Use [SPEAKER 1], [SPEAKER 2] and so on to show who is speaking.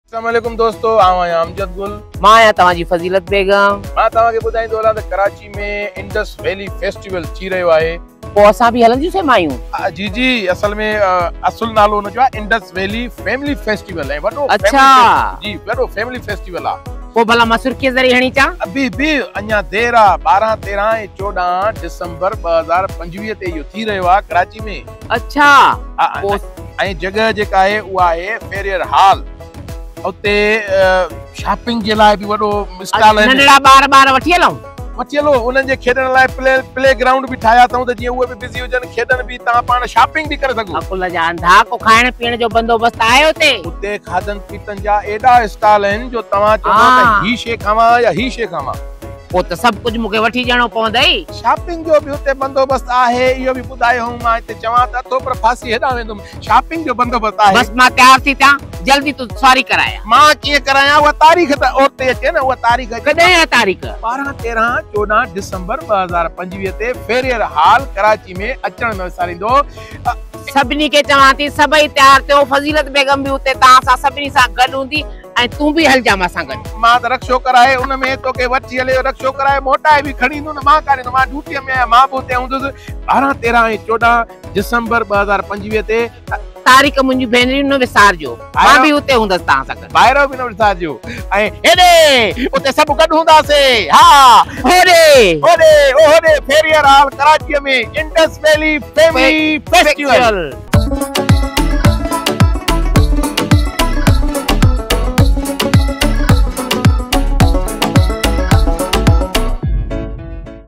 [SPEAKER 1] السلام عليڪم دوستو، آئون آهيان امجد گل.
[SPEAKER 2] مان آهيان توهان جي فضيلت بيگم.
[SPEAKER 1] مان توهان کي ٻڌائيندو هلان ته ڪراچي ۾ انڊس ويلي فيسٽيول ٿي رهيو آهي.
[SPEAKER 2] پوء اسان به هلنديون سي مايون؟
[SPEAKER 1] جي جي، اصل ۾ اصل نالو ان جو آهي انڊس ويلي فيملي فيسٽيول ۽ وڏو
[SPEAKER 2] اڇا
[SPEAKER 1] جي وڏو فيملي فيسٽيول آهي.
[SPEAKER 2] پوء ڀلا مان سرخيء ذريعي هڻي اچان؟
[SPEAKER 1] ابي به اڃا دير آ، 12، 13 ۽ 14 ڊسمبر 2025 تي اهو ٿي رهيو آهي ڪراچي ۾.
[SPEAKER 2] اڇا.
[SPEAKER 1] ۽ جڳهه جيڪا آهي اها آهي فيريئر هال. اتي شاپنگ جي لاء به وڏو اسٽال آهن.
[SPEAKER 2] ننڍڙا ٻار ٻار وٺي هلون؟
[SPEAKER 1] وٺي هلو، انهن جي کيڏڻ لاء پلي گرائونڊ به ٺاهيا اٿئون ته جيئن اهي به بزي هجن، کيڏن به، توهان پاڻ شاپنگ به ڪري سگهو.
[SPEAKER 2] عقل جا انڌا، ڪو کائڻ پيئڻ جو بندوبست آهي اتي؟
[SPEAKER 1] اتي کاڌن پيتن جا ايڏا اسٽال آهن جو توهان چوندؤ ته هي شيء کاوان يا هي شيء کاوان.
[SPEAKER 2] پوء ته سڀ ڪجهه مون کي وٺي ڏيڻو پوندئي.
[SPEAKER 1] شاپنگ جو به اتي بندوبست آهي، اهو به ٻڌايو هئم، مان هتي چوان ته اٿو پر ڦاسي هيڏانهن ويندم. شاپنگ جو بندوبست آهي.
[SPEAKER 2] بس مان تيار ٿي ٿيان، جلدي تون سواري ڪرايان.
[SPEAKER 1] مان ڪيئن ڪرايان، اها تاريخ ته اتي اچي نه، اها تاريخ اچي.
[SPEAKER 2] ڪڏهن آهي تاريخ؟
[SPEAKER 1] 12، 13، 14 ڊسمبر 2025 تي فيريئر هال ڪراچي ۾ اچڻ نه وساريندو.
[SPEAKER 2] سڀني کي چوان ٿي سڀئي تيار ٿيو، فضيلت بيگم به اتي توهان سان سڀني سان گڏ هوندي ۽ تون به هلجان مان سان گڏ.
[SPEAKER 1] مان ته رڪشو ڪرائي ان ۾ توکي وٺي هلي، رڪشو ڪرائي موٽائي به کڻي ايندو نه، مان ڪاڏي ايندو، مان ڊيوٽيء ۾ آهيان، مان به اتي هوندس 12، 13 ۽ 14 ڊسمبر 2025 تي.
[SPEAKER 2] تاريخ منهنجي ڀينريون نه وسارجو، مان به اتي هوندس توهان سان گڏ.
[SPEAKER 1] ڀائرو به نه وسارجو ۽ هيڏي اتي سڀ گڏ هونداسي. ها
[SPEAKER 2] هوڏي
[SPEAKER 1] هوڏي او هوڏي فيريئر هال ڪراچيء ۾ انڊس ويلي فيملي فيسٽيول.